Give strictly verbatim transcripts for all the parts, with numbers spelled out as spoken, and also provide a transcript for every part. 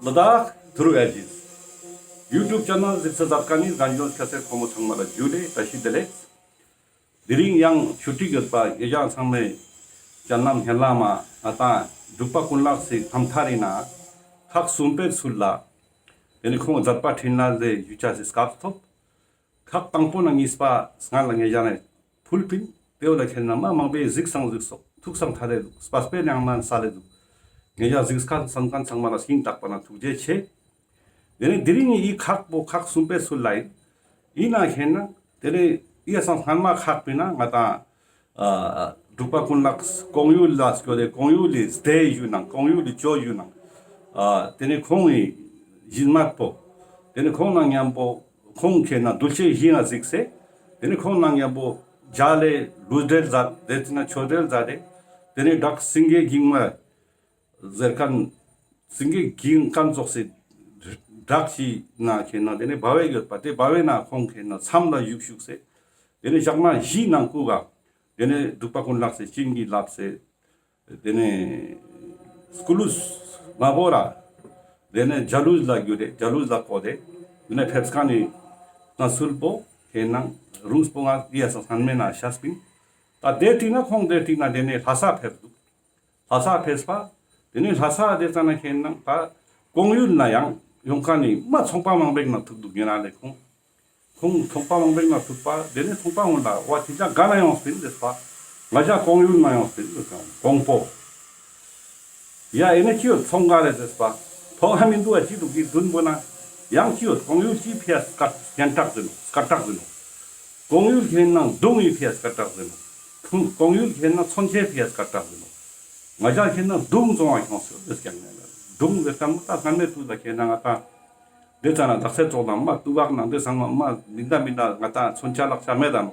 ལ་དྭགས་ཐུརུ་ཨེ་ཇིས་ཡུ་ཊུབ་ཆེ་ནལ་གཟིགས་ས་མཛད་མཁན་ནི་རྒན་གཞོན་སྐྱ་སེར་ཕོ་མོ་ཚང་མ་ལ་ཇུ་ལེ་བཀྲ་ཤིས་བདེ་ལེགས། དེ་རིང་ཡང་ཆུ་ཊི་ཡོད་པ་ཨེ་ཅག་ཚང་མས་སྤྱན་ལམ་སྙན་ལམ་མ་ང་དང་འབྲུག་པ་ཀུན་ལེགས་སི་རྣམ་ཐར་ཡིན་ན་ཁག་གསུམ་པའི་ཚུལ་ལ་དེ་ནི་ཁོང་མཛད་པ་འཕྲིན་ལས་ལས་ཞུ་ཆ་སི་སྐབས་ཐོབ། ཁག་དང་པོ་ནང་གཉིས་པ་སྔར་ལ་ངེད་ཅག་ནས་ཕུལ་པིན། དེ་བོ་ལ་ཁྱེད་ན་མ་མང་པོས་གཟིགས་སང་གཟིགས་སོག་ཐུགས་སང་ཐ་ལེ་འདུག་སྤ་སྤེ་ནང་མ་ས་ལེ་འདུག་ངེད་ཅག་གཟིགས་མཁན་སང་མཁན་ཚང་མ་ལ་སྙིང་ཐག་པ་ན་ཐུགས་རྗེ་ཆེ། དེ་ནས་དེ་རིང་ངི་ཁག་པོ་ཁག་གསུམ་པའི་ཚུལ་ལ་ཡིན། ཡིན་ན་ཁྱེད་ན་དེ་ནས་ཡ་སང་སྔན་མ་ཁག་པིན་ན་ང་དང་ཨ་འབྲུག་པ་ཀུན་ལེགས་ཀོང་ཡུལ་ལ་སྐྱོད་དེ་ཀོང་ཡུལ་ལི་སྡེ་ཞུ་ནང་ཀོང་ཡུལ་ལི་ཅོ་ཞུ་ནང་ཨ་དེ་ནས་ཁོང་ངི་བཞིན་མ་པོ་དེ་ནས་ཁོང་ནང་མཉམ་པོ་ཁོང་ཁྱེད་ན་གདུལ་བྱ་བཞི་ང་གཟིགས་སེ། དེ་ནས་ཁོང་ནང་མཉམ་པོ་རྒྱ་ལས་ལུས་འབྲེལ་མཛད་དེ་ཚེ་ན་ཆོས་འབྲེལ་མཛད་དེ། དེ་ནས་བྲག་སེང་གེ་འགྱིང་མ་ཟེར་མཁན་སེང་གེ་འགྱིང་མཁན་ཙོགས་སེ་བྲག་ཅིག་ན་ཁྱེད་ན་དེ་ནས་བ་བེ་ཡོད་པ་དེ་བ་བེ་ན་ཁོང་ཁྱེད་ན་མཚམས་ལ་བཞུགས་བཞུགས་སེ། དེ་ནས་ཞག་མ་བཞི་ནང་ཀུ་ག་དེ་ནས་འབྲུག་པ་ཀུན་ལེགས་སི་བྱིན་གྱིས་བརླབས་སེ། དེ་ནས་སྐུ་ལུས་མ་བོར་ར་དེ་ནས་འཇའ་ལུས་ལ་གྱུར་ཏེ་འཇའ་ལུས་ལ་བཀོད་དེ་དེ་ནས་ཕེབས་མཁན་ནི་གནས་ཚུལ་པོ་ཁྱེད་ན་རུང་སྤོ་ང་ཡ་ས་སང་མེད་ན་ཤ་སྤིན། ད་དེ་ཏིག་ན་ཁོང་དེ་ཏིག་ན་དེ་ནས་ལྷ་ས་ཕེབས་འདུག་ལྷ་ས་ཕེབས་པ། དེ་ནས་ལྷ་ས་དེ་ཙ་ན་ཁྱེད་ན་ད་ཀོང་ཡུལ་ན་ཡང་ཡོང་མཁན་ནི་མ་ཚོང་པ་མང་པོ་ཞིག་ན་ཐུག་འདུག་ཉེ་རང་ལས་ཁོང་། ཁོང་ཚོང་པ་མང་པོ་ཞིག་ན་ཐུག་པ། དེ་ནས་ཚོང་པ་ཧོན་ལ་བ་ཅི་ཅག་ག་ན་ཡོང་སྤིན་ཟེར་པ། ང་ཅག་ཀོང་ཡུལ་ན་ཡོང་སྤིན་ཟེར་ཀོང་པོ། ཡ་ཨེ་ནས་ཅི་ཡོད་ཚོང་ག་རེ་ཟེར་པ། ཐོག་ཧ་མི་འདུག་བ་ཅི་འདུག་གི་མདུན་པོ་ན། ཡང་ཅི་ཡོད་ཀོང་ཡུལ་ཅི་ཕི་ཡ་སྐད་སྙན་གྲགས་ཟེར་ནོ་སྐད་གྲགས་ཟེར་ནོ། ཀོང་ཡུལ་ཁྱེད་ན་མདུང་ཡི་ཕི་ཡ་སྐད་གྲགས་ཟེར་ནོ། ཀོང་ཡུལ་ཁྱེད་ན་མཚོན་ཆའི་ཕི་ཡ་སྐད་གྲགས་ཟེར་ནོ། ང་ཅག་ཁྱེད་ན་མདུང་བཙོང་བ་ཁྱོངས་ཟེར་དེ་སྐྱང་ནས་མདུང་ཟེར་ཀ་མོ་ད་སྔན་མའི་དུས་ལ་ཁྱེད་ན་ང་ད། དེ་ཙ་ན་དག་ས་ཙོགས་དང་མ་ཏུ་བག་ནང་དེ་ཚང་མ་མ་མི་འདའ་མི་འདའ་ང་ད་མཚོན་ཆ་ལག་ཆ་མེད་དམ།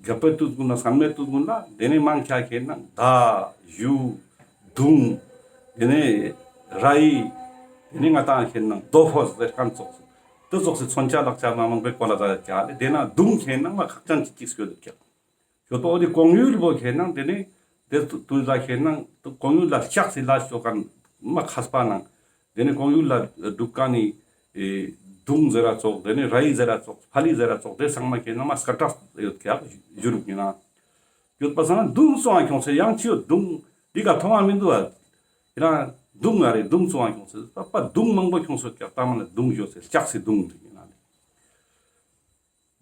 རྒྱབ་པའི་དུས་ཀུན་ན་སྔན་མའི་དུས་ཀུན་ལ་དེ་ནས་མང་ཆ་ཁྱེད་ན་མདའ་གཞུ་མདུང་། དེ་ནས་ར་ཡི། དེ་ནས་ང་ད་ཁྱེད་ན་རྡོ་ཕོ་ཟེར་མཁན་ཙོགས་སུ། དེ་ཙོགས་སུ་མཚོན་ཆ་ལག་ཆ་མ་མང་པོའི་སྐོར་ལ་ད་ཀྱང་ལེ་དེ་ན་མདུང་ཁྱེད་ན་མ་ཁག་ཅན་ཅིག་ཅིག་སྐྱོད་འདུག་ཀྱང་། ཁྱོད་པོ་འོ་དེ་ཀོང་ཡུལ་བོ་ཁྱེད་ན་དེ་ནས་དེ་དུས་ལ་ཁྱེད་ན་ཀོང་ཡུལ་ལ་ལྕགས་སི་ལ་ཤོ་མཁན་མ་མཁས་པ་ནང་། དེ་ནས་ཀོང་ཡུལ་ལ་འདུག་མཁན་ནི་མདུང་ཟེར་ར་ཙོགས་དེ་ནས་ར་ཡི་ཟེར་ར་ཙོགས་ཕ་ལི་ཟེར་ར་ཙོགས་དེ་ཚང་མ་ཁྱེད་ན་མ་སྐད་གྲགས་ཡོད་ཀྱག་ཞུ་རུག་ཡིན་ན། ཡོད་པ་སང་མདུང་བཙོང་བ་ཁྱོངས་སེ་ཡང་ཅི་ཡོད་མདུང་འདི་ག་མཐོང་བ་མི་འདུག་བ། ཁྱེད་རང་མདུང་ང་རེ་མདུང་བཙོང་བ་ཁྱོངས་སེ་པ་པ་མདུང་མང་པོ་ཁྱོངས་སེ་ཀྱག་ད་མ་ན་མདུང་ཡོད་སེ་ལྕགས་སི་མདུང་འདི་ཡིན་ན་ལེ།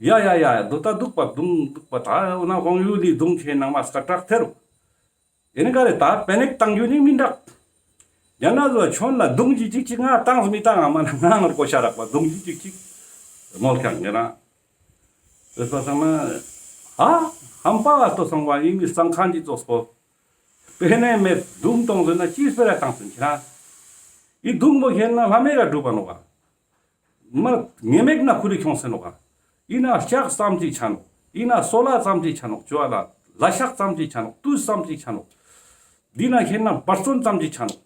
ཡ་ཡ་ཡ་འདུག་ད་འདུག་པ་མདུང་འདུག་པ་ད་འོ་ན་ཀོང་ཡུལ་ལི་མདུང་ཁྱེད་ནང་མ་སྐད་གྲགས་ཐེ་རུ། ཡིན་ག་རེ་ད་པེ་ནེག་བཏང་རྒྱུ་ནི་མི་འདྲག་ཡང་ན་བཟོ་ཁྱོད་ལ་མདུང་ཅིག་ཅིག་ཅིག་ང་བཏང་མི་བཏང་ང་མ་ན་ང་ངར་གོ་ཤ་རག་པ་མདུང་ཅིག་ཅིག་ཅིག་མོལ་ཀྱང་ངེ་རང་། ཟེར་པ་སང་ན། ཧ། ཧམ་པ་བ་ལྟོས་སང་བ་ཡིན་མི་སང་ཁང་གི་ཙོགས་པོ། པེ་ནེ་མེད་མདུང་གཏོང་ཟེར་ན་ཅི་སྤེ་ར་བཏང་ཟེར་ཁྱེད་རང་། ཡི་མདུང་པོ་ཁྱེད་ན་ལྷ་མེད་ཀ་སྒྲུབ་པ་ནོག་ག་མ་ངེས་མེད་ན་ཁུ་རི་ཁྱོངས་ཟེར་ནོག་ག་ཡིན་ན་ལྕགས་ཙམ་ཅིག་ཆ་ནོག་ཡིན་ན་སོལ་བ་ཙམ་ཅིག་ཆ་ནོག་ཅོ་བ་ལ་ལ་ཤག་ཙམ་ཅིག་ཆ་ནོག་དུས་ཙམ་ཅིག་ཆ་ནོག་འདི་ན་ཁྱེད་ན་འབད་བརྩོན་ཙམ་ཅིག་ཆ་ནོག་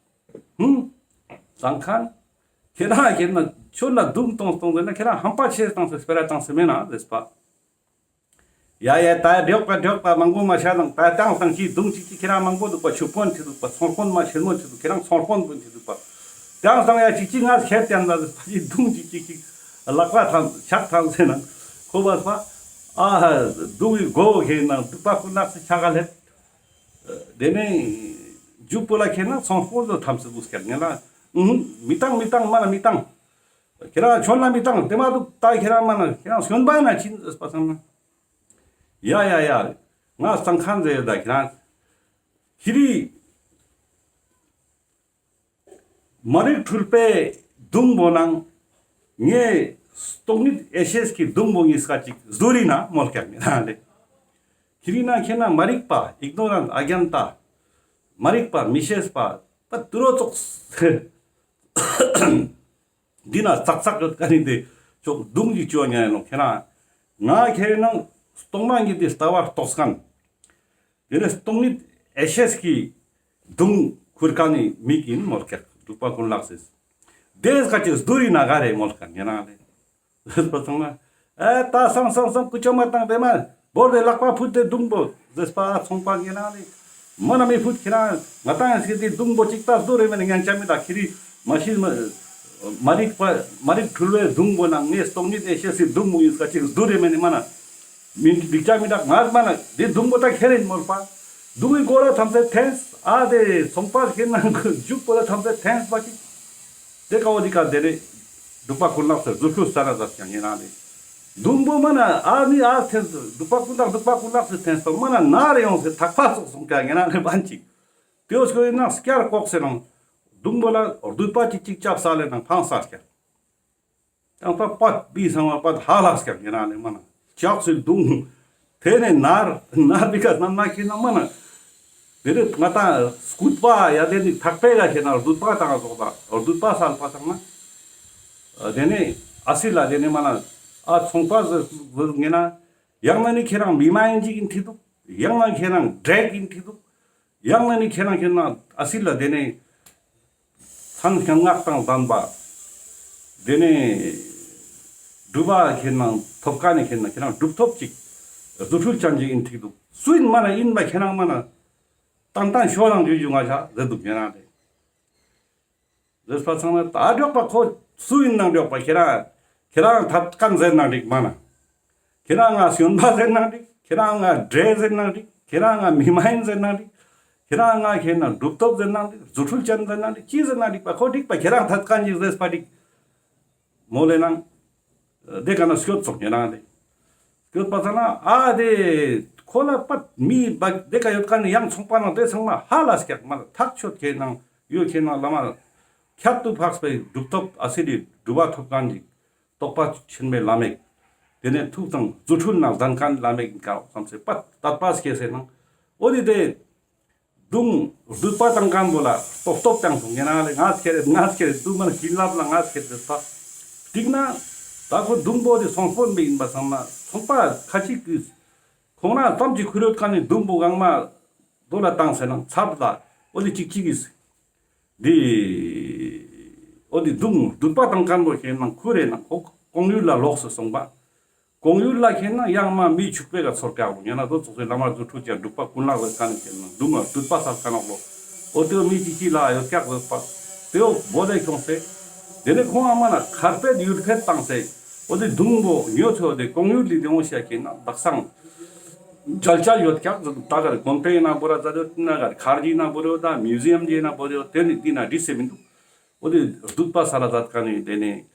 ཧུམ། སང་ཁང་། ཁྱེད་རང་ཁྱེད་ན་ཁྱོད་ལ་མདུང་གཏོང་གཏོང་ཟེར་ན་ཁྱེད་རང་ཧམ་པ་ཆེ་བཏང་ཟེར་སྤེ་ར་བཏང་ཟེར་མེད་ན་ཟེར་པ། ཡ་ཡ་ད་མགྱོགས་པ་མགྱོགས་པ་མང་པོ་མ་ཤ་དང་ད་བཏང་བཏང་ཅི་མདུང་ཅིག་ཅིག་ཁྱེད་རང་མང་པོ་འདུག་པ་ཆུ་དཔོན་ཁྲི་འདུག་པ་ཚོང་དཔོན་མ་ཆེན་མོ་ཁྲི་འདུག་ཁྱེད་རང་ཚོང་དཔོན་དཔོན་ཁྲི་འདུག་པ། བཏང་བཏང་ཡ་ཅིག་ཅིག་ང་ཁྱེད་བསྟན་ལ་ཟེར་པ་ཅི་མདུང་ཅིག་ཅིག་ཅིག་ལག་པ་ཐང་ཕྱག་ཐང་ཟེར་ན་ཁོ་བ་སྤ་ཨ་མདུང་གི་མགོ་ཁྱེད་ན་འདུག་པ་ཁོ་ནག་སི་ཆ་ག་ལེད། དེ་ནས་རྒྱུ་པོ་ལ་ཁྱེད་ན་ཚོང་དཔོན་ཚོ་ཐམས་སུ་བུ་སྐྱབས་ངེ་ལ་ཨུ་མི་བཏང་མི་བཏང་མ་ན་མི་བཏང་། ཁྱེད་རང་ཁྱོད་ལ་མི་བཏང་དེ་མ་འདུག་ད་ཁྱེད་རང་མ་ན་ཁྱེད་རང་སོན་པ་ན་ཕྱིན་ཟེར་པ་སང་ན། ཡ་ཡ་ཡ། ང་སང་ཁང་ཟེར་ཡོད་ད་ཁྱེད་རང་། ཁྱེད་རི། མ་རིག་འཁྲུལ་པའི་མདུང་པོ་ནང་། ངས་སྟོང་ཉིད་ཡེ་ཤེས་ཀྱི་མདུང་པོ་གཉིས་ཀ་ཅིག་བཟོ་རི་ན་མོལ་ཀྱང་ངེ་རང་ལེ། ཁྱེད་རི་ན་ཁྱེད་ན་མ་རིག་པ་ཨིག་ནོ་རན་ཨ་གྱན་ཏ། མ་རིག་པ་མི་ཤེས་པ་པ་ཏུ་རོ་ཙོགས། འདི་ན་ཙག་ཙག་ཡོད་ཀ་ནི་དེ་ཅོག་མདུང་གི་ཅོ་ཉ་ཡ་ནོ་ཁྱེད་རང་། ང་ཁྱེད་རི་ན་སྟོང་མ་ཉིད་དེ་ལྟ་བར་རྟོགས་མཁན། དེ་ནས་སྟོང་ཉིད་ཡེ་ཤེས་ཀྱི་མདུང་ཁུར་མཁན་ནི་མིག་ཡིན་མོལ་ཀྱག་འབྲུག་པ་ཀུན་ལེགས་སི། དེ་ཀ་ཅིག་བསྡུར་ཡིན་ན་ག་རེ་མོལ་ཀྱག་ངེ་རང་ལེ། ཟེར་པ་སང་ན། ཨེ་ད་སང་སང་སང་ཀུ་ཅོ་མ་བཏང་དེ་མ་བོར་དེ་ལག་པ་ཕུད་དེ་མདུང་པོ་ཟེར་པ་ཚོང་པ་ངེ་རང་ལེ། མ་ན་མི་ཕུད་ཁྱེད་རང་ང་ཏང་ཡང་སྐྱེ་དེ་མདུང་པོ་ཅིག་ད་བསྡུར་རེ་མེད་ན་ཉན་ཆ་མི་ད་ཁྱེད་རི་མ་ཤི་མ། མ་རིག་པ་མ་རིག་འཁྲུལ་བའི་གདུང་པོ་ནང་ངས་སྟོང་ཉིད་ཨེ་ཤེས་སི་གདུང་པོ་ཡིན་ས་ཅིག་བསྡུར་རེ་མེད་ནི་མ་ན། མི་འགྲིག་ཅག་མི་འདུག་ང་མ་ན་དེ་གདུང་པོ་ད་ཁྱེར་ཡིན་མོལ་པ། གདུང་པོའི་མགོ་ལ་ཐམས་ཅད་འཐེན། ཨ་དེ་ཚོང་པ་ཁྱེར་ན་མཇུག་པོ་ལ་ཐམས་ཅད་འཐེན་པ་ཅིག་དེ་ཀ་བོ་དེ་ཀ་དེ་ནས་འབྲུག་པ་ཀུན་ལེགས་སི་རྫུ་འཕྲུལ་ས་ན་ཟབ་ཀྱང་ཡིན་ན་ལེ། གདུང་པོ་མ་ན་ཨ་ནི་ཨ་འཐེན་འབྲུག་པ་ཀུན་ལེགས་འབྲུག་པ་ཀུན་ལེགས་སི་འཐེན་སོང་མ་ན་ན་རེ་ཡོང་སེ་ཐག་པ་སོགས་སོང་ཀྱང་ཡིན་ན་ལེ་བན་ཅིག་དེ་བོ་ཞིག་ཡིན་ན་སྐྱར་ལྐོག་སེ་ནང་གདུང་པོ་ལ་རྡུལ་པ་ཅིག་ཅིག་བཅབ་ས་ལེ་ནང་འཕངས་ས་སྐྱར། ཡང་པ་པད་པི་སང་བ་པད་ཧ་ལགས་ཀྱང་ཡིན་ན་ལེ་མ་ན། ལྕགས་སུ་བརྡུང་། དེ་ནས་ནར་ནར་བི་ཀ་སྣ་མ་ཁྱེར་ན་མ་ན། དེ་ནས་ང་ཏང་སྐུད་པ་ཡ་དེ་ནི་ཐག་པའི་ཀ་ཁྱེར་ན་རྡུལ་པ་དང་ཟོག་དང་རྡུལ་པ་སལ་པ་སང་ན། དེ་ནས་ཨ་སི་ལ་དེ་ནས་མ་ན། ཨ་ཚོང་པ་ཟེར་ཟེར་ངེ་ན། ཡང་ན་ནི་ཁྱེད་རང་མི་མ་ཡིན་ཅིག་ཡིན་ཐིག་འདུག་ཡང་ན་ཁྱེད་རང་འདྲེ་ཡིན་ཐིག་འདུག་ཡང་ན་ནི་ཁྱེད་རང་ཁྱེད་རང་ཨ་སི་ལ་དེ་ནས་མཚན་སྙན་ངག་དང་ལྡན་པ། དེ་ནས་སྒྲུབ་པ་ཁྱེད་རང་ཐོབ་ཀ་ནས་ཁྱེད་རང་ཁྱེད་རང་སྒྲུབ་ཐོབ་ཅིག་རྫུ་འཕྲུལ་ཅན་ཅིག་ཡིན་ཐིག་འདུག་སུ་ཡིན་མ་ན་ཡིན་པ་ཁྱེད་རང་མ་ན་ཏན་ཏན་ཤོ་རང་ཇུ་ཇུ་ང་ཤ་ཟེར་འདུག་ཁྱེད་རང་རེད། ཟེར་པ་ཚང་མ་ད་འགྲོགས་པ་ཁོ་སུ་ཡིན་ནང་འགྲོགས་པ་ཁྱེད་རང་ཁྱེད་རང་ཐད་ཀན་ཟེར་ནང་འགྲིག་མ་ན། ཁྱེད་རང་ང་སྐྱོན་པ་ཟེར་ནང་འགྲིག་ཁྱེད་རང་ང་འདྲེ་ཟེར་ནང་འགྲིག་ཁྱེད་རང་ང་མི་མ་ཡིན་ཟེར་ནང་འགྲིག་ཁྱེད་རང་ང་ཁྱེད་ན་གྲུབ་ཐོབ་ཟེར་ནང་འགྲིག་རྫུ་འཕྲུལ་ཅན་ཟེར་ནང་འགྲིག་ཅི་ཟེར་ནང་འགྲིག་པ་ཁོ་འགྲིག་པ་ཁྱེད་རང་ཐད་ཀན་ཅིག་ཟེར་པ་འགྲིག་མོ་ལེ་ནང་། དེ་ཀ་ན་སྐྱོད་ཙོག་ཉེ་རང་ལེ། སྐྱོད་པ་ཚ་ན་ཨ་དེ་ཁོ་ལ་པད་མི་བ་དེ་ཀ་ཡོད་ཀ་ནི་ཡང་ཚོང་པ་ནང་དེ་ཚང་མ་ཧ་ལ་སྐྱག་མ་ལ་ཐག་ཆོད་ཁྱེད་ནང་ཡོད་ཁྱེད་ནང་བླ་མ་ཁྱད་དུ་འཕགས་པའི་གྲུབ་ཐོབ་ཨ་སི་ལི་སྒྲུབ་པ་ཐོབ་ཀ་ནི་རྟོགས་པ་ཆེན་པོའི་བླ་མེད། དེ་ནས་ཐུགས་དང་རྫུ་འཕྲུལ་ནང་ལྡན་ཀ་ནི་བླ་མེད་ཀ་བསམ་སེ་པད་དད་པ་སྐྱེས་སེ་ནང་འོ་དེ་དེ། གདུང་རྡུད་པ་དང་ཁན་བོ་ལ་སྟོབས་སྟོབས་ཀྱང་སོང་ངེ་ན་ལེ་ང་ཁྱེར་ང་ཁྱེར་དུ་མར་གྱིན་ལབ་ལ་ང་ཁྱེར་དུ་ཕ། སྟིག་ན་ད་ཁོ་གདུང་པོ་དེ་སོང་སྤོན་པ་ཡིན་པ་ཚང་མ་ཚོང་པ་ཁ་ཅིག་གིས་ཁོང་རང་ཙམ་གྱི་ཁུར་ཡོད་ཀ་ནི་གདུང་པོ་གང་མ་རྡོ་ལ་བཏང་སེ་ནང་ཚབ་ལ་འོ་དེ་ཅིག་ཅིག་གིས་དེ་འོ་དེ་གདུང་རྡུད་པ་དང་ཁན་བོ་ཁྱེར་ནང་ཁུར་རེ་ནང་ཁོ་ཀོང་ཡུལ་ལ་ལོགས་སུ་སོང་པ། ཀོང་ཡུལ་ལ་ཁེན་ན་ཡང་མ་མི་ཕྱུག་པོའི་ག་ཚོར་ཀྱག་ལོ། ཡང་ན་དོ་ཚོགས་སེ་བླ་མ་རྫུ་འཕྲུལ་ཅན་འབྲུག་པ་ཀུན་ལེགས་ཟེར་ཁན་ཁེན་ན་འབྲུག་མ་སྡུད་པ་སལ་ཁན་ནོག་ལོ། འོ་དེའོ་མི་ཅིག་ཅིག་ལ་ཡོད་ཀྱག་ཟེར་པ། དེའོ་བོ་ལེ་ཁྱོངས་སེ། དེ་ནས་ཁོང་ཨ་མ་ན་མཁར་ཕེད་ཡུལ་ཕེད་བཏང་སེ། འོ་དེ་གདུང་པོ་ཉོ་ཚོ་དེ་ཀོང་ཡུལ་ལི་དེ་འོང་ཤ་ཁེན་ན་དག་སང་མཇལ་ཆ་ཡོད་ཀྱག་ཟེར། ད་གར་དགོན་པའི་ནང་བོ་ར་ཛ་ཡོད་ན་གར་མཁར་གྱི་ནང་བོ་རེ་ཡོད་ད་མིའུ་ཟི་ཡམ་གྱི་ནང་བོ་རེ་ཡོད། དེ་ནི་དེ་ན་འདྲི་སེ་མི་འདུག་འོ་དེ་སྡུད་པ་སལ་ལ་ཛད་ཁན་ནི་དེ་ནས།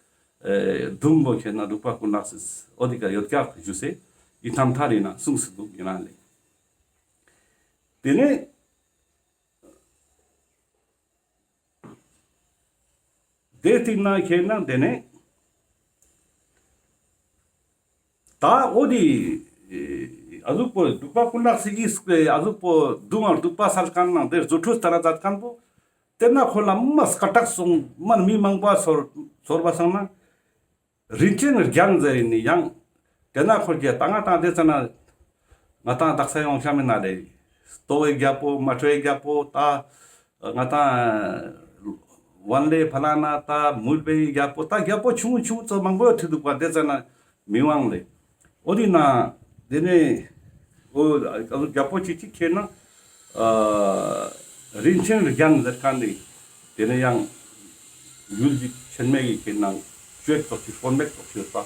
ཨེ་གདུང་པོ་ཁེན་ན་འབྲུག་པ་ཀུན་ལེགས་སི་འོ་དེ་ཀ་ཡོད་ཀྱག་ཞུ་སེ་ཡི་ཐམ་ཐ་རི་ན་གསུངས་སེ་འདུག་ཡིན་ན་ལེ། དེ་ནས་དེ་སྟིང་ན་ཁེན་ན་དེ་ནས་ད་འོ་དེ་ཨ་ཟུག་པོ་འབྲུག་པ་ཀུན་ལེགས་སི་ཨིས་ཨ་ཟུག་པོ་གདུང་ང་སྡུད་པ་སལ་ཁན་ནང་དེ་རྫུ་འཕྲུལ་སལ་ལ་ཛད་ཁན་བོ། དེ་ན་ཁོ་ལ་མ་སྐད་གྲགས་སོང་མ་མི་མང་པོ་ཚོར་ཚོར་བ་སང་ན། རིན་ཆེན་རྒྱན་ཟེར་ནི་ཡང་། དེ་ན་ཁོ་རྒྱ་ད་ང་ཏང་དེ་ཙ་ན། ང་ཏང་དག་ས་ཡོང་ཤ་མི་ན་རེ། ལྟོ་བའི་རྒྱལ་པོ་མ་ཁྲོའི་རྒྱལ་པོ་ད། ང་ཏང་། ཝན་ལེ་ཕ་ལ་ན་ད་མུལ་བའི་རྒྱལ་པོ་ད་རྒྱལ་པོ་ཆུང་ངུ་ཆུང་ངུ་ཚོ་མང་པོ་ཡོད་ཐུག་འདུག་པ་དེ་ཙ་ན། མི་དབང་ལེ། འོ་དེ་ན། དེ་ནས། འོ། རྒྱལ་པོ་ཅིག་ཅིག་ཁེན་ན། ཨ། རིན་ཆེན་རྒྱན་ཟེར་ཁན་ནི། དེ་ནས་ཡང་། ཡུལ་གྱི་ཆེན་མོ་ཡི་ཁེན་ན། ཅོད་ཙོགས་ཅིག་དཀོན་མེད་ཙོགས་ཅིག་ཡོད་པ།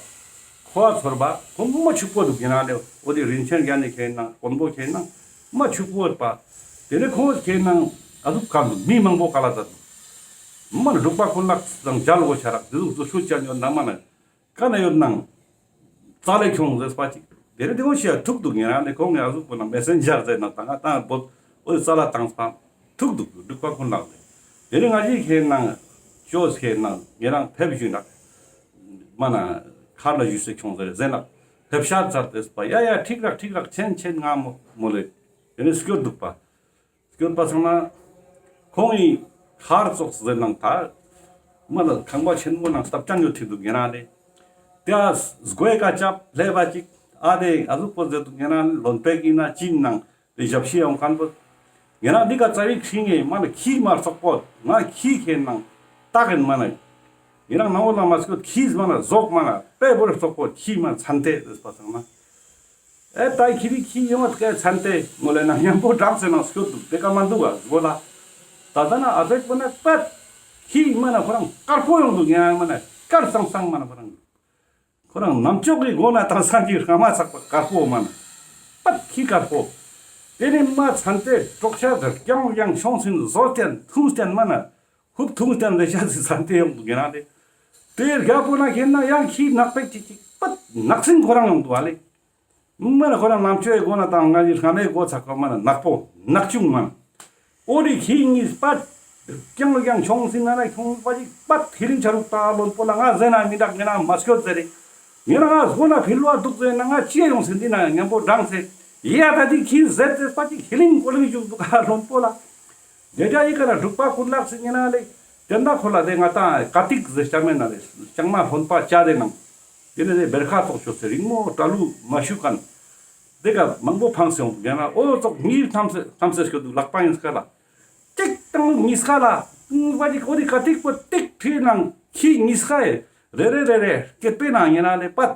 ཁོ་ཚོར་བ་ཁོ་མ་ཕྱུག་པོ་འདུག་ཡིན་ན་ལེ། འོ་དེ་རིན་ཆེན་རྒྱན་ནི་ཁེན་ན་དཀོན་པོ་ཁེན་ན། མ་ཕྱུག་པོ་ཡོད་པ། དེ་ནས་ཁོ་ཁེན་ན། ཨ་ཟུག་ག་མི་མང་པོ་ག་ལ་ད་འདུག་མ་འབྲུག་པ་ཀུན་ལེགས་དང་མཇལ་དགོས་ཤ་རག་དེ་ཟུག་རྫུ་འཕྲུལ་ཅན་ཡོད་ན་མ་ན། ཀ་ན་ཡོད་ནང་། རྩ་ལས་ཁྱོང་ཟེར་པ་ཅིག་དེ་རིང་དེ་འོ་ཤི་ཡ་ཐུག་འདུག་ཡིན་ན་ནི་ཁོང་ངི་ཨ་ཟུག་པོ་ན་མེ་སེན་ཇར་ཟེར་ན་ད་ང་ཏང་བོད་འོ་རྩ་ལ་བཏང་སྤང་ཐུག་འདུག་འབྲུག་པ་ཀུན་ལེགས་ལེ། དེ་རིང་ང་ཞིག་ཁེན་ན་ཅོས་ཁེན་ན་ཉེ་རང་ཕེབས་ཞུས་ན། མ་ན་ཁར་ལ་ཞུས་སེ་ཁྱོང་ཟེར་ཟེར་ན་ཕེབས་ཤག་ཟེར་ཏེ་པ་ཡ་ཡ་ཁྲིག་རག་ཁྲིག་རག་ཆེན་ཆེན་ང་མོ་མོ་ལེ། དེ་ནི་སྐྱོད་འདུག་པ། སྐྱོད་པ་སང་ན། ཁོང་ངི་ཁར་ཙོགས་ཟེར་ནང་ད། མ་ལ་ཁང་པ་ཆེན་མོ་ནང་སྟབས་ཅང་ཡོད་ཐིག་འདུག་ཡིན་ན་ལེ། དེ་ཨ་སྒོའི་ཀ་ཅབ་ལེ་བ་ཅིག་ཨ་དེ་ཨ་ཟུག་པོ་ཟེར་འདུག་ཡིན་ན་ལོན་པེ་གི་ན་ཅིན་ནང་དེ་ཞབས་ཕྱི་ཡོང་མཁན་པོ། ཡིན་ན་འདི་ཀ་རྩ་བའི་ཁྲིང་ངེ་མ་ལ་ཁྱི་མ་ཙོག་པོ་ང་ཁྱི་ཁེན་ནང་ཏག་ཡིན་མ་ན། ཡིན་ན་ནང་བོ་ལ་མ་སྐྱོད་ཁྱི་མ་ལ་ཟོག་མ་ལ་པེ་བོར་ཙོག་པོ་ཁྱི་མ་ཚན་ཏེ་ཟེར་པ་སང་ན། ཨེ་ད་ཁྱི་རི་ཁྱི་ཡོང་བ་ཀའི་ཚན་ཏེ་མོ་ལེ་ན་མཉམ་པོ་འགྲངས་སེ་ན་སྐྱོད་འདུག་དེ་ཀ་མ་འདུག་ག་སྒོ་ལ། ད་ད་ན་ཨ་ཟེག་པོ་ན་པད། ཁྱི་མ་ན་ཁོ་རང་དཀར་པོ་ཡོང་འདུག་ཡང་མ་ན་དཀར་སང་སང་མ་ན་ཁོ་རང་ཁོ་རང་ནམ་ཅོག་གི་མགོ་ན་དང་སང་གི་རྔ་མ་ཚག་པ་དཀར་པོ་མ་ན་པད་ཁྱི་དཀར་པོ། དེ་ནས་མ་ཚན་ཏེ་དྲོག་ཤ་དང་རྐྱང་རྐྱང་ཤོང་སིན་བཟོ་སྟེ་འཐུང་སྟེ་མ་ན་ཧུབ་འཐུང་སྟེ་ལེ་ཤ་ཟི་ཚན་ཏེ་ཡོང་འདུག་ཡང་དེ་དེ་རྒྱ་པོ་ན་ཁྱེད་ན་ཡང་ཁྱི་ནག་པེག་ཅིག་ཅིག་པད་ནག་སིན་ཁོ་རང་ཡོང་འདུག་ཨ་ལེ། མ་ན་ཁོ་རང་ནམ་ཅོའི་མགོ་ན་དང་ང་ནི་རྔ་མའི་མགོ་ཚག་པ་མ་ན་ནག་པོ་ནག་ཆུང་མ་ན། འོ་རི་ཁྱི་གཉིས་པད། རྐྱང་རྐྱང་ཆོང་སིན་ན་ན་ཁྱོང་པ་ཅིག་པད་ཁྱི་རིང་ཆ་རུག་ཏ་ལོན་པོ་ལ་ང་ཟེར་ན་མི་འདག་ངེ་ན་མ་སྐྱོད་ཟེར་རེ། ངེ་ན་ང་སྒོ་ན་ཕིལ་བ་འདུག་ཟེར་ན་ང་ཅི་ཡོང་སིན་འདི་ན་མཉམ་པོ་འགྲངས་ཟེར། ཡ་ད་འདི་ཁྱི་ཟེར་ཟེར་པ་ཅིག་ཁྱི་རིང་ཀོ་ལིང་བཞུགས་འདུག་ག་ལོན་པོ་ལ། དེ་འདྲ་ཡི་ག་ན་འབྲུག་པ་ཀུན་ལེགས་སི་ཉེ་ན་ལེ། དེ་འདྲ་ཁོ་ལ་དེ་ང་ཏང་ཀ་ཏིག་ཟེར་ཅང་མེད་ན་ལེ། ལྕང་མ་ལྷོན་པ་བཅའ་དེ་ནང་། དེ་ནས་དེ་བེར་ཁ་ཙོགས་ཆོད་སེ་རིང་མོ་དྲ་ལུ་མ་ཞུ་མཁན། དེ་ག་མང་པོ་འཕངས་སེ་ཡོང་དུག་ཡང་ན་འོ་ཙོགས་གཉིས་ཐམས་སེ་ཐམས་སེ་སྐྱོད་དུག་ལག་པ་གཉིས་ཀ་ལ། ཅིག་དང་གཉིས་ཀ་ལ། ཨུང་བ་ཅིག་འོ་དེ་ཀ་ཏིག་པོ་ཏིག་ཁྲིའི་ནང་ཁྱི་གཉིས་ཀ་ཡི་རེ་རེ་རེ་རེ་སྐེད་པའི་ནང་ཡང་ན་ལེ་པད།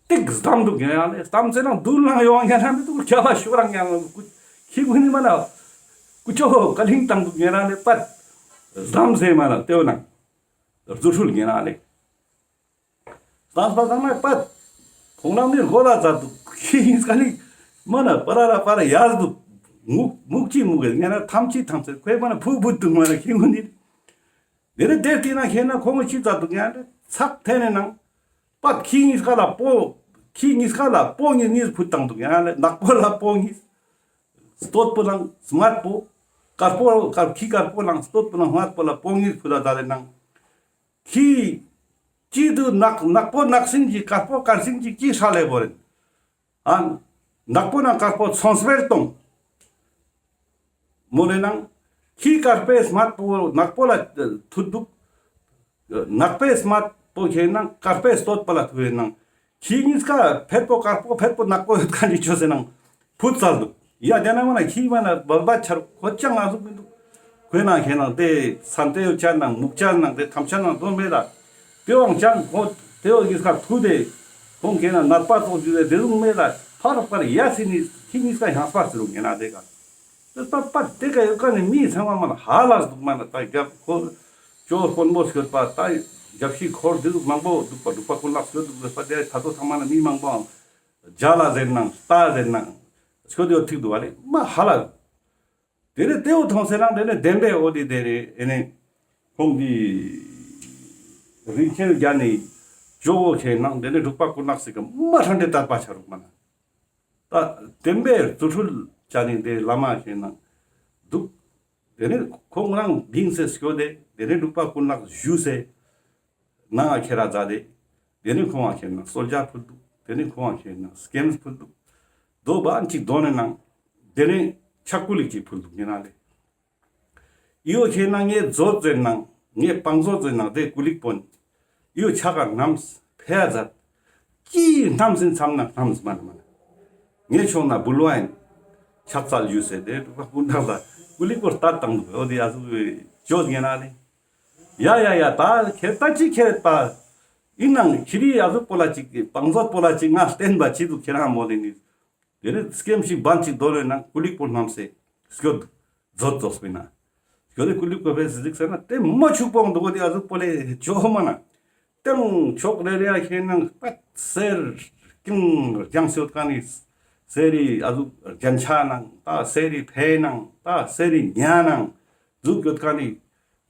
ཏིག་སྡམ་དུག་ཡང་ན་ལེ་སྡམ་ཚེ་ནང་རྡུལ་ནང་ཡོང་ཡང་ན་མི་དུག་རྒྱ་བ་ཤོ་རང་ཡང་ན་ཁྱི་ཀུན་ནི་མ་ན་ཀུ་ཅོ་ཀ་ལིང་བཏང་དུག་ཡང་ན་ལེ་པད། སྡམ་ཚེ་མ་ན་ལྟེའུ་ནང་རྫུ་འཕྲུལ་ཡང་ན་ལེ། སང་སང་སང་ན་པད། ཁོང་རང་ནི་རྒོ་ལ་ཛད་དུག་ཁྱི་ཡིན་ས་ནི་མ་ན་པ་ར་ར་པ་ར་ཡར་དུག་མུག་མུག་ཅི་མུག་གི་ཡང་ན་ཐམ་ཅི་ཐམ་ཚེ་ཁོའི་མ་ན་ཕུ་བུད་དུག་མ་ན་ཁྱི་ཀུན་ནི། དེ་རེ་དེ་དེ་ན་ཁྱེད་ན་ཁོང་ཅི་ཛད་དུག་ཡང་ན་ཚག་ཐེ་ནེ་ནང་པད་ཁྱི་གཉིས་ཀ་ལ་པོ་ཁྱི་གཉིས་ཀ་ལ་པོ་གཉིས་གཉིས་ཕུད་བཏང་དུག་ཡང་ན་ནག་པོ་ལ་པོ་གཉིས། སྟོད་པོ་ལང་སྨད་པོ། དཀར་པོ་དཀར་ཁྱི་དཀར་པོ་ལང་སྟོད་པོ་ལང་སྨད་པོ་ལ་པོ་གཉིས་ཕུད་ད་ད་རེ་ནང་། ཁྱི། ཅི་དུ་ནག་ནག་པོ་ནག་སིན་གྱི་དཀར་པོ་དཀར་སིན་གྱི་ཅི་ཧྲ་ལེ་བོ་རེན། ཨ། ནག་པོ་ནང་དཀར་པོ་ཚོང་སྤེལ་གཏོང་། མོ་ལེ་ནང་། ཁྱི་དཀར་པོའི་སྨད་པོ་ནག་པོ་ལ་ཐུད་དུག་ནག་པོའི་སྨད་པོ་ཁྱེད་ནང་དཀར་པོའི་སྟོད་པ་ལ་ཐུད་ནང་། ཁྱི་གཉིས་ཀ་ཕེད་པོ་དཀར་པོ་ཕེད་པོ་ནག་པོ་ཡོད་ཁན་ནི་ཆོས་སེ་ནང་ཕུད་ཚར་དུག་ཡ་དེ་ན་མ་ན་ཁྱི་མ་ན་བར་བ་ཆར་ཁོ་ཅང་ང་ཟུག་མི་དུག་ཁོའི་ནང་ཁྱེད་ནང་དེ་ཚན་ཏེའུ་ཅན་ནང་མུག་ཅན་ནང་དེ་ཐམ་ཅན་ནང་དོན་མེད་ལ། དེ་བང་ཅང་ཁོ་དེ་བ་གཉིས་ཀ་ཐུད་དེ། ཁོང་ཁྱེད་ནང་ནད་པ་ཙོགས་རྒྱུ་དེ་དེ་ཟུག་མེད་ལ་ཕར་ཕར་ཡ་སི་ནི་ཁྱི་གཉིས་ཀ་ཡང་སྤར་སི་རུ་ངེ་ན་དེ་ག་ད་པ་དེ་ཀ་ཡོད་ཀ་ནི་མི་ཚང་མ་མ་ན་ཧ་ལ་སྡུག་མ་ན་ད་རྒྱབ་ཁོ་ཅོ་དཔོན་པོ་སྐྱོད་པ་ད་རྒྱབ་ཤི་འཁོར་འདི་ཟུག་མང་པོ་འདུག་པ་འདུག་པ་ཀུན་ལག་སྐྱོད་འདུག་པ་དེ་ད་དོ་ཚང་མ་ན་མི་མང་པོའང་རྒྱ་ལ་ཟེར་ནང་རྟ་ཟེར་ནང་སྐྱོད་ཡོད་ཐིག་འདུག་བ་ལེ་མ་ཧ་ལ། དེ་ནས་དེའུ་ཐོང་སེ་ནང་དེ་ནས་བདེན་པའི་འོ་དེ་དེ་རེ་ཨེ་ནས་ཁོང་གི་རིན་ཆེན་རྒྱ་ནི་ཇོ་བོ་ཁྱེད་ནང་དེ་ནས་འབྲུག་པ་ཀུན་ལག་སི་ཀ་མ་ཧྲན་ཏེ་དད་པ་ཆ་རུག་མ་ན། ད་བདེན་པའི་རྫུ་འཕྲུལ་བྱ་ནི་དེ་བླ་མ་ཞེས་ནང་འདུག་དེ་ནས་ཁོང་རང་བིང་སེ་སྐྱོད་དེ་དེ་ནས་འབྲུག་པ་ཀུན་ལག་ཞུས་སེ་ནང་ང་ཁྱེར་ར་མཛད་དེ་དེ་ནས་ཁོང་ང་ཁྱེར་ནང་གསོལ་ཇ་ཕུལ་འདུག་དེ་ནས་ཁོང་ང་ཁྱེར་ནང་སྐེམས་ཕུལ་འདུག་དོ་བ་ཅིག་དོ་ནས་ནང་དེ་ནས་ཕྱག་ཀུ་ལིག་ཅིག་ཕུལ་འདུག་ཉེ་ན་ལེ། ཨི་བོ་ཁྱེད་ན་ངའི་མཛོད་ཟེར་ནང་ངའི་བང་མཛོད་ཟེར་ནང་དེ་ཀུ་ལིག་པོན། ཨི་བོ་ཆ་ག་ནམས་ཕེ་ཡ་མཛད། ཅི་ནམས་ཟིན་མཚམས་ན་ནམས་མ་ན་མ་ན། ངའི་ཕྱོགས་ན་འབུལ་བ་ཡིན། ཕྱག་འཚལ་ཞུས་ཟེར་དེ་འབྲུག་པ་ཀུན་ཐང་ལ་ཀུ་ལིག་པོ་ལྟ་བཏང་འདུག་འོ་དེ་ཡ་ཟུག་ཅོ་ཉེ་ན་ལེ། ཡ་ཡ་ཡ་ད་ཁྱེད་ད་ཅི་ཁྱེད་པ། ཨིན་ནང་ཁྱེད་རི་ཡ་ཟུག་པོ་ལ་ཅིག་བང་མཛོད་པོ་ལ་ཅིག་ང་བསྟན་པ་ཅི་འདུག་ཁྱེད་རང་མོ་ལེ་ནི། དེ་ནས་སྐེམ་ཞིག་བན་ཅིག་དོ་ལེ་ན་ཀུ་ལིག་པོ་ནམས་སེ་སྐྱོད་མཛོད་ཙོགས་པའི་ན། སྐྱོད་དེ་ཀུ་ལིག་པོ་བེ་སི་ཟིག་ཟེར་ན་དེ་མ་ཆུག་པོ་འདུག་གོ་དེ་ཨ་ཟུག་པོ་ལེ་ཅོ་མ་ན། དེང་ཕྱོགས་རེ་རེ་ཡ་ཁྱེད་ནང་པད་གསེར་ཀིང་རྒྱང་སེ་ཡོད་ཀ་ནི་གསེར་རི་ཨ་ཟུག་རྒྱན་ཆ་ནང་ད་གསེར་རི་ཕེ་ནང་ད་གསེར་རི་ཉ་ནང་ཟུག་ཡོད་ཀ་ནི།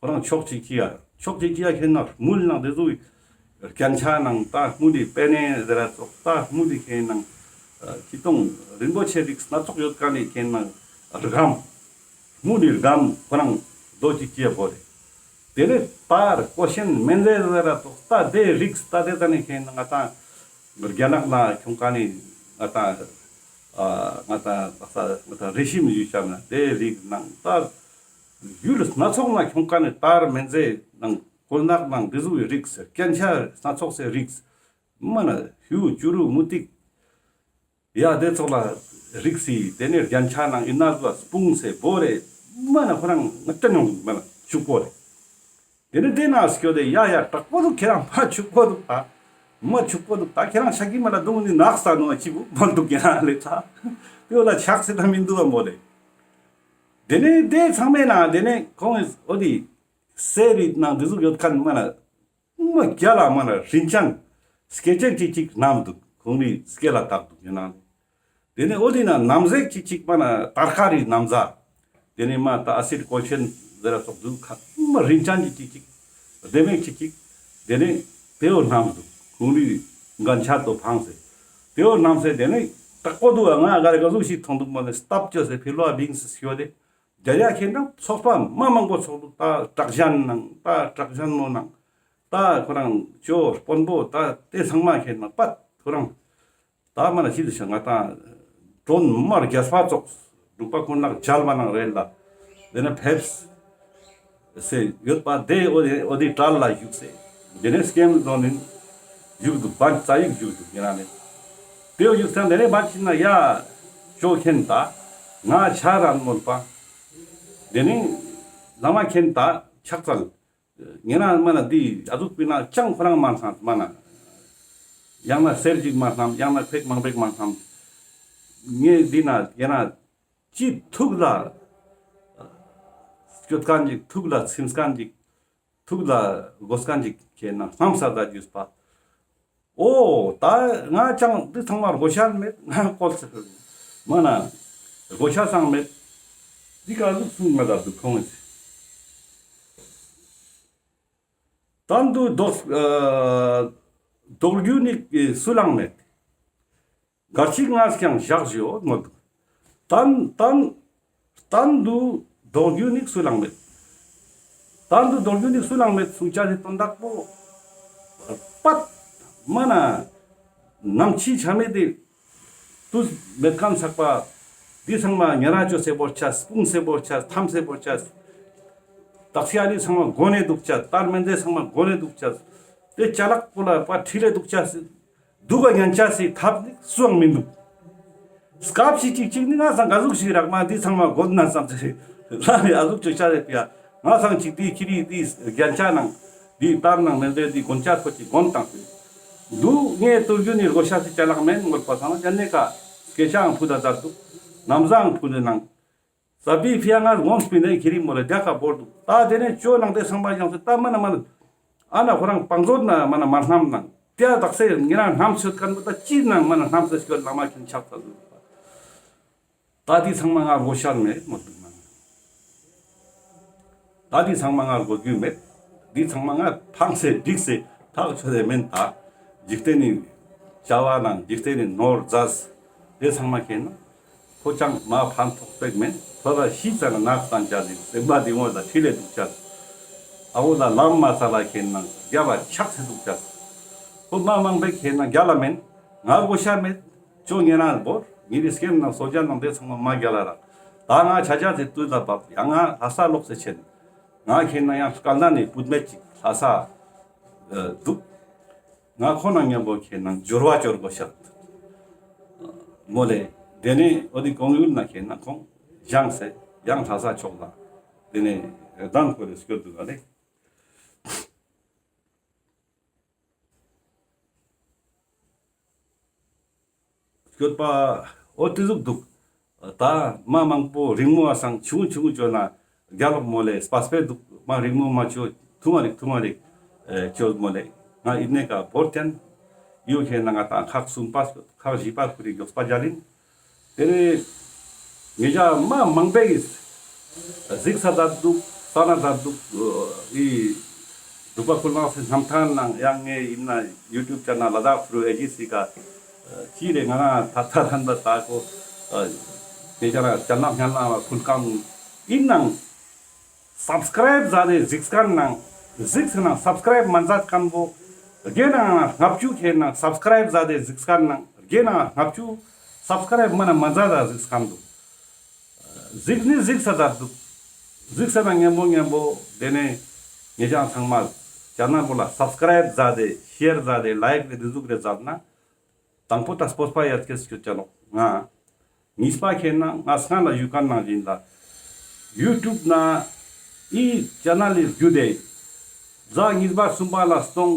ཁོ་རང་ཕྱོགས་གཅིག་གི་ཡ། ཕྱོགས་གཅིག་གི་ཡ་ཁྱེད་ན་དམུལ་ནང་དེ་ཚོ་རྒྱན་ཆ་ནང་ད་དམུལ་དི་པེ་ནེ་ཟེར་ར་ཙོགས་ད་དམུལ་དི་ཁྱེད་ནང་ཁྱི་སྟོང་རིན་པོ་ཆེ་རིགས་སྣ་ཚོགས་ཡོད་ཀ་ནི་ཁྱེད་ནང་སྒམ། དམུལ་དི་སྒམ་ཁོ་རང་རྡོ་གཅིག་གི་ཡ་བོ་རེ། དེ་ནས་ད་ཀོ་ཤན་མན་ཛེ་ཟེར་ར་ཙོགས་ད་དེ་རིགས་ད་དེ་ད་ནི་ཁྱེད་ནང་ང་ད་རྒྱ་ནག་ན་ཁྱོང་ཀ་ནི་ང་ད་ང་ད་ང་ད་རི་ཤིམ་ཡུལ་ཤམ་ན་དེ་རིགས་ནང་ད། ཡུལ་སྣ་ཚོགས་ན་ཁྱོང་ཀ་ནི་དར་མན་ཛེ་ནང་ཀོ་ནག་ནང་འདི་ཟུག་གི་རིགས་སྐྱན་ཆ་སྣ་ཚོགས་སེ་རིགས། མ་ན་ཧུ་ཅུ་རུ་མུ་ཏིག་ཡ་དེ་ཚོགས་ལ་རིགས་སི་དེ་ནས་རྒྱན་ཆ་ནང་ཨི་ན་ཟུ་སྤུངས་སེ་བོ་རེ། མ་ན་ཁོ་རང་ང་ཏན་ཡོང་མ་ན་ཆུག་པོ་རེ། དེ་ནས་དེ་ན་སྐྱོ་དེ་ཡ་ཡ་དྲག་པོ་འདུག་ཁྱེད་རང་མ་ཆུག་པོ་འདུག་ད། མ་ཆུག་པོ་འདུག་ད་ཁྱེད་རང་ཤ་གི་མ་ལ་རྡུང་ནི་ནག་ས་ནོ་ཅི་བུ་མ་འདུག་ཡ་ལེ་ད། དེ་བ་ལ་ཆག་སེ་ད་མི་འདུག་བ་མོ་ལེ། དེ་ནས་དེ་ཚང་མའི་ནང་དེ་ནས་ཁོང་འོ་དེ་ གསེར་རི་ནང་འདི་ཟུག་ཡོད་ཁན་མ་ན་མ་རྒྱལ་ལ་མ་ན་རིན་ཅན་སྐེ་ཅན་ཅིག་ཅིག་ནམ་འདུག། ཁོང་རི་སྐེ་ལ་བཏགས་འདུག་ཡིན་ན། དེ་ནས་འོ་དེ་ན་ནམ་ཟེག་ཅིག་ཅིག་མ་ན་དར་དཀར་རི་ནམ་ཟ། དེ་ནས་མ་ད་ཨ་སིད་ཀོལ་ཤན་ཟེར་ར་ཙོགས་འདུག་ཁ་མ་རིན་ཅན་ཅིག་ཅིག་ཅིག་ལྡེ་མིག་ཅིག་ཅིག། དེ་ནས་དེའོ་ནམ་འདུག། ཁོང་རི་གན་ཆ་དོ་ཕངས་སེ། དེའོ་ནམ་སེ་དེ་ནས་དྲག་པོ་འདུག། ང་ག་རེ་ག་ཟུག་ཞིག་མཐོང་འདུག་མ་ནས་སྟབས་བཅོས་སེ་ཕི་ལོ་བིང་སེ་ཤོ་དེ། རྒྱ་རྒྱ་ཁྱེད་ན་ཚོགས་པ་མ་མང་པོ་ཚོགས་འདུག། ད་དྲག་ཞན་ནང་ད་དྲག་ཞན་མོ་ནང་ད་ཁོ་རང་ཅོ་དཔོན་པོ་ད་དེ་ཚང་མ་ཁྱེད་ན་པད་ཁོ་རང་ད་མ་ན་ཅི་དུ་ཤ་ང་ད་གྲོན་མར་རྒྱས་པ་ཙོགས་འབྲུག་པ་ཀུན་ལེགས་མཇལ་བ་ནང་རེད་ལ། དེ་ན་ཕེབས་སེ་ཡོད་པ་དེ་འོ་དེ་འོ་དེ་གྲལ་ལ་བཞུགས་སེ། དེ་ནས་སྐྱེམས་བཟོ་ནིན་བཞུགས་འདུག། བན་རྩ་ཡིག་བཞུགས་འདུག་ཡིན་ན་ནི། དེ་བཞུགས་སྟངས་དེ་ནས་བན་ཕྱིན་ན་ཡ་ཅོ་མཁན་ད་ང་ཆ་རན་མོལ་པ། དེ་ནས་བླ་མ་མཁན་ད་ཕྱག་འཚལ། ངེ་ན་མ་ན་འདི་ཨ་ཟུག་པི་ན་ཅང་ཁོ་རང་མ་སྣང་མ་ན། ཡང་ན་གསེར་ཅིག་མ་སྣང་ཡང་ན་ཕེག་མང་པེག་མ་སྣང་། ངེ་འདི་ན་ཡང་ན་ཅི་ཐུགས་ལ་སྐྱོད་མཁན་ཅིག། ཐུགས་ལ་ཚིམ་མཁན་ཅིག། ཐུགས་ལ་དགོས་མཁན་ཅིག་ཁྱེད་ན་སྣང་ས་ད་ཇུས་པ། ཨོ་ད་ང་ཅང་འདི་ཚང་མ་དགོས་ཤ་མེད། ང་བཀོལ་ཚེ་མ་ན་དགོས་ཤ་ཚང་མེད། འདི་ག་ཟུག་གསུང་ང་ད་འདུག་ཁོང་ངི་དན་དུ་ལྡོག་ཨ་ལྡོག་རྒྱུ་ནི་སུ་ལའང་མེད། གར་ཅིག་ངས་ཀྱང་བཞག་བཞིའོ་མོད། གཏན་གཏན་གཏན་དུ་ལྡོག་རྒྱུ་ནི་སུ་ལའང་མེད། གཏན་དུ་ལྡོག་རྒྱུ་ནི་སུ་ལའང་མེད་གསུང་ཅེས་སི་དོན་དག་པོ་པད་མ་ན་ནམ་འཆི་ཆ་མེད་དེ་དུས་མེད་ཁན་ཚག་པ་འདི་ཚང་མ་ཉེ་རང་ཅོ་སེ་བོར་ཆ་སྤུངས་སེ་བོར་ཆ་ཐམས་སེ་བོར་ཆ། དག་ས་ཨ་ནི་ཚང་མ་མགོ་ནས་འདུག་ཆ། ལྟར་མེན་དེ་ཚང་མ་མགོ་ནས་འདུག་ཆ། དེ་ཅ་ལག་པོ་ལ་པ་ཁྲིད་ལས་འདུག་ཆ་སི། སྡུག་ག་ཉན་ཆ་སི་ཐབས་ནི་སུའང་མི་འདུག། སྐབས་ཤིག་ཅིག་ཅིག་ནི་ང་སང་ག་ཟུག་ཞིག་རག་མ་འདི་ཚང་མ་དགོན་ན་བསམ་ཚེ་ལ་ནི་ཨ་ཟུག་ཅོ་ཆ་རེད་པ། ང་སང་ཅིག་འདི་ཁྱེར་འདི་རྒྱན་ཆ་ནང་འདི་ལྟར་ནང་མེན་དེ་འདི་དགོན་ཆ་ཁོ་ཅིག་དགོན་བཏང་སི། འདུག་ངས་གཏོར་རྒྱུ་ནི་དགོས་ཤ་སི་ཅ་ལག་མེན་མོལ་པ་སང་ན་ཅན་ནེ་ཀ་སྐད་ཆའང་ཕུ་ད་ད་འདུག། ནམ་བཟང་ཕུ་ནེ་ནང་། ས་བི་ཕི་ཡ་ང་ངོམས་པི་ནེ་ཁྱེར་མོ་ལ་རྒྱ་ཁ་བོར་འདུག། ད་དེ་ནས་ཅོ་ནང་དེ་ཚང་མ་ཡང་སེ་ད་མ་ན་མ་ན་ཨ་ན་ཁོ་རང་བང་མཛོད་ན་མ་ན་མ་སྣམ་ནང་དེ་ཡ་དག་སེ་ངེ་རང་སྣམ་ཤོད་ཁན་པོ་ད་ཅི་ནང་མ་ན་སྣམ་སེ་ཤོད་ལ་མ་ཁྱེན་ཆགས་ཚར་འདུག། ད་དེ་ཚང་མ་ང་དགོས་ཤ་མེད་མོ་འདུག་ན། ད་འདི་ཚང་མ་ང་དགོས་རྒྱུ་མེད། འདི་ཚང་མ་ང་ཕངས་སེ་འགྲིག་སེ་ཐག་ཆོད་དེ་མེན་ད། འཇིག་རྟེན་ནི་བྱ་བ་ནང་འཇིག་རྟེན་ནི་ནོར་རྫས་དེ་ཚང་མ་ཁྱེན་ན་ཁོ་ཅང་མ་ཕན་ཐོགས་པེག་མེན། ཐོ་ར་ཤི་ཙ་ན་ནག་སྟན་ཅ་ཟིན་སེམས་པ་འདི་ངོ་ལ་ཁྲིད་ལས་འདུག་ཅ། ཨ་བོ་ལ་ལམ་མ་ཚ་ལ་ཁྱེན་ན་རྒྱ་བ་ཆགས་སེ་འདུག་ཅ། ཁོ་མ་མང་པེག་ཁྱེན་ན་རྒྱ་ལ་མེན། ང་དགོས་ཤ་མེད། ཅོ་ངེ་རང་བོར་ངེ་རི་སྐེམ་ནང་སོ་ཇ་ནང་དེ་ཚང་མ་མ་རྒྱ་ལ་རག། ད་ང་ཆ་ཆ་ཚེ་དུས་ལ་བབ་ཡང་ང་ལྷ་ས་ལོག་སེ་ཆེན། ང་ཁྱེན་ན་ཡང་སྐལ་ལྡན་ནི་བུད་མེད་ཅིག་ལྷ་ས་འདུག། ང་ཁོ་ན་མཉམ་པོ་ཁྱེན་ན་འབྱོར་བ་འབྱོར་དགོས་ཤ། མོ་ལེ། དེ་ནས་འོ་དི་གོང་ཡུལ་ན་ཁྱེན་ན་ཁོང་བཞེངས་སེ་ཡང་ལྷ་ས་ཕྱོགས་ལ་དེ་ནས་གདན་ཁོ་རེ་སྐྱོད་འདུག་ག་ལེ། སྐྱོད་པ་འོ་དེ་ཟུག་འདུག། ད་མ་མང་པོ་རིང་མོ་བ་སང་ཆུང་ཆུང་ཅོ་ན་རྒྱ་ལོག་མོ་ལེ་སྤ་སྤེ་འདུག། མ་རིང་མོ་མ་ཅོ་ཐུང་བ་རིག་ཐུང་བ་རིག་ཅོ་མོ་ལེ། ང་ཨིན་ནེ་ཀ་བོར་ཐེན་ཡོ་ཁྱེན་ན་ང་ད་ཁག་གསུམ་པ་ཁག་བཞི་པ་ཁུ་རི་མགྱོགས་པ་རྒྱ་ལིན། དེ་ནས་ངེ་ཅག་མ་མང་པོ་ཡིས་གཟིགས་ས་མཛད་འདུག། ས་ན་མཛད་འདུག། ཨི་འབྲུག་པ་ཀུན་ལེགས་སི་རྣམ་ཐར་ནང་ཡང་ངས་ཡིན་ན་ཡུ་ཊུབ་ཅེ་ནལ་ལ་དྭགས་ཕུ་རུ་ཨེ་ཇི་སི་ཀ་ཅི་རེ་ང་རང་ད་ད་ལྷན་པ་ད་ཁོ་ངེ་ཅག་རང་ཅ་ན་སྙན་ལ་ཕུལ་ཁན་ཡིན་ནང་སབ་སི་ཀ་རེབ་མཛད་དེ་གཟིགས་ཁན་ནང་གཟིགས་ཟེར་ན་སབ་སི་ཀ་རེབ་མ་མཛད་ཁན་པོ་དགེ་ནང་ལྔ་བཅུ་ཁྱེན་ན་སབ་སི་ཀ་རེབ་མཛད་དེ་གཟིགས་ཁན་ནང་དགེ་ནང་ལྔ་བཅུ་སབ་སི་ཀ་རེབ་མ་ན་མ་མཛད་ད་གཟིགས་ཁན་འདུག། གཟིགས་ནི་གཟིགས་ས་མཛད་འདུག། གཟིགས་ས་ན་ཉམ་པོ་ཉམ་པོ་དེ་ནས་ངེ་ཅག་ཚང་མ་ཅེ་ནལ་བོ་ལ་སབ་སི་ཀ་རེབ་མཛད་དེ་ཤེར་མཛད་དེ་ལའིཀ་རེ་དེ་ཟུག་རེ་མཛད་ན་དང་པོ་ད་སྤོབས་པ་ཡ་སྐྱེས་སྐྱོད་ཅ་ནོག་ང་། གཉིས་པ་ཁྱེན་ན་ང་སྔ་ལ་ཞུ་ཁན་ནང་བཞིན་ལ་ཡུ་ཊུབ་ན་ཨི་ཅེ་ནལ་ལི་བརྒྱུད་དེ་གཟའ་གཉིས་པ་གསུམ་པ་ལ་སྟོང་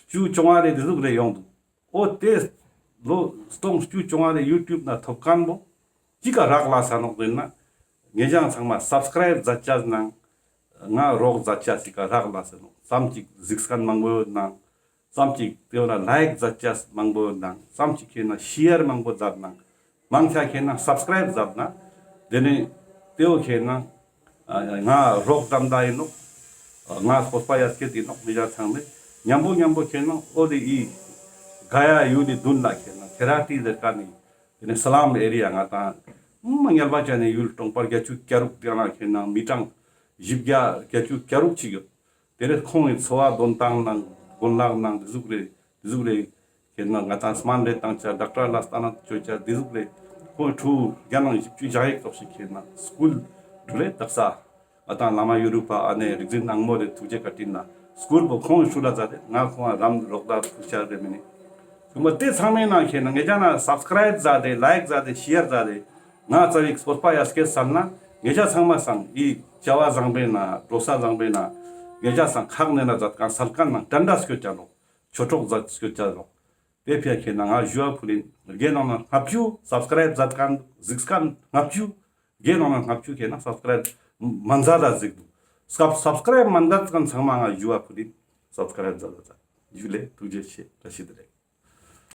བཅུ་བཅོ་ལྔ་རེ་དེ་ཟུག་རེ་ཡོང་འདུག། འོ་དེ་ལོ་སྟོང་བཅུ་བཅོ་ལྔ་རེ་ཡུ་ཊུབ་ན་ཐོབ་ཁན་པོ་ཅི་ཀ་རག་ལ་ས་ནོག་ཟེར་ན་ངེ་ཅག་ཚང་མ་སབ་སི་ཀ་རེབ་མཛད་ཅེས་ནང་ ང་རོགས་མཛད་ཅེས་སི་ཀ་རག་ལས་ཟེར་ནོག། ཙམ་ཅིག་གཟིགས་མཁན་མང་པོ་ཡོད་ནང་། ཙམ་ཅིག་ཏེ་བོ་ལ་ལའིཀ་མཛད་ཅེས་མང་པོ་ཡོད་ནང་། ཙམ་ཅིག་ཁེ་ན་ཤེར་མང་པོ་མཛད་ནང་། མང་ཆེ་ཁེ་ན་སབ་སི་ཀ་རའིབ་མཛད་ན། ཏེ་ནེ་ཏེ་བོ་ཁེ་ན་ང་རོགས་དམ་དྲག་ཨིན་ནོག། ང་སྤོབས་པ་ཡར་སྐྱེད་ཨིན་ནོག། མི་ཞག་ཚང་མས་ཉམ་པོ་ཉམ་པོ་ཁེ་ན་འོ་ཏེ་འི་ག་ཡ་ཡུལ་ནི་དུན་ལ་ཁེ་ན་ཁེ་ར་ཏི་ཟེར་ཁན་ནི་ཏེ་ནེ་སི་ལམ་ཨེ་རི་ཡ་ང་དང་མ་ཉལ་བ་ཅན་ནི་ཡུལ་གྲོང་པ་བརྒྱད་ཅུ་གྱ་དྲུག་ཏེ་ན་ཁེ་ན་མི་གྲངས་བཞི་བརྒྱ་བརྒྱད་ཅུ་གྱ་དྲུག་ཅིག་ཡོད། ཏེ་ནེ་ཁོང་གི་འཚོ་བ་དོན་ཐང་ནང་གོན་ལག་ནང་ཏེ་ཟུག་རེ་ཏེ་ཟུག་རེ་ཁེ་ན་ང་དང་སྨན་རེ་བཏང་ཅེས་ཌོག་ཊར་ལ་ལྟ་ན་ཅོ་ཅེས་ཏེ་ཟུག་རེ་ཁོང་ཕྲུ་གུ་བརྒྱ་ནང་བཞི་བཅུ་ཞིག་ཙོགས་ཤིག་ཁེ་ན་སྐུལ་ཏེ་ལེ་དག་ས། ང་དང་བླ་མ་ཡུ་རུ་པ་ཨ་ནེ་རིག་འཛིན་ནག་མོ་རེ་ཐུགས་རྗེ་བཀའ་དྲིན་ལ་སྐུལ་བོ་ཁོང་ཕྲུ་གུ་ལ་མཛད་དེ་ང་ཁོང་རམ་རོགས་ལ་ཐུགས་རྗེ་རེ་མེ་ནེ། ཁོང་མ་ཏེ་ཚང་མའི་ནང་ཁེ་ན་ངེད་ཅག་ན་སབ་སི་ཀ་རའིབ་མཛད་དེ་ལའིཀ་མཛད་དེ་ཤེར་མཛད་དེ་ང་ཙ་བིག་སྤོབས་པ་ཡར་སྐྱེད་སལ་ན་ངེད་ཅག་ཚང་མ་སང་འི་བྱ་བ་བཟང་པོའི་ནང་འགྲོ་ས་བཟང་པོའི་ནང་ངེད་ཅག་སང་ཁག་ནེ་ན་མཛད་ཁན་སལ་ཁན་ནང་དྲན་དྲའ་སྐྱོད་ཅ་ནོག། ཆོས་གྲོགས་མཛད་སྐྱོད་ཅ་ནོག། ཏེ་ཕི་ཡ་ཁེ་ན་ང་ཞུ་བ་ཕུལ་ཨིན། དགེ་སློང་ནང་ལྔ་བཅུ་སབ་སི་ཀ་རའིབ་མཛད་ཁན་གཟིགས་ཁན་ལྔ་བཅུ། དགེ་སློང་ནང་ལྔ་བཅུ་ཁེ་ན་སབ་སི་ཀ་རའིབ་མ་མཛད་ད་གཟིགས་དུག། སབ་སི་ཀ་རའིབ་མ་མཛད་ཁན་ཚང་མ་ང་ཞུ་བ་ཕུལ་ཨིན། སབ་སི་ཀ་རའིབ་མཛད་ད་ཟེར། ཞུ་ལེ། ཐུགས་རྗེ་ཆེ། བཀྲ་ཤིས་བདེ་ལེགས།